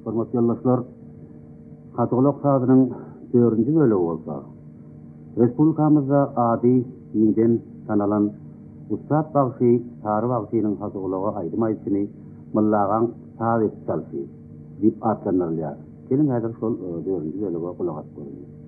Hormatly ýoldaşlar, Hatygulak sazynyň dördünji bölegi bolsa, respublikamyzda ady giňden tanalan ussat bagşy Sary bagşynyň Hatygulaga aýdym aýdyşyny Myllagaň saz edip çalşy diýip atlandyrylýar. Geliň häzir şol dördünji bölege gulak asyp göreliň.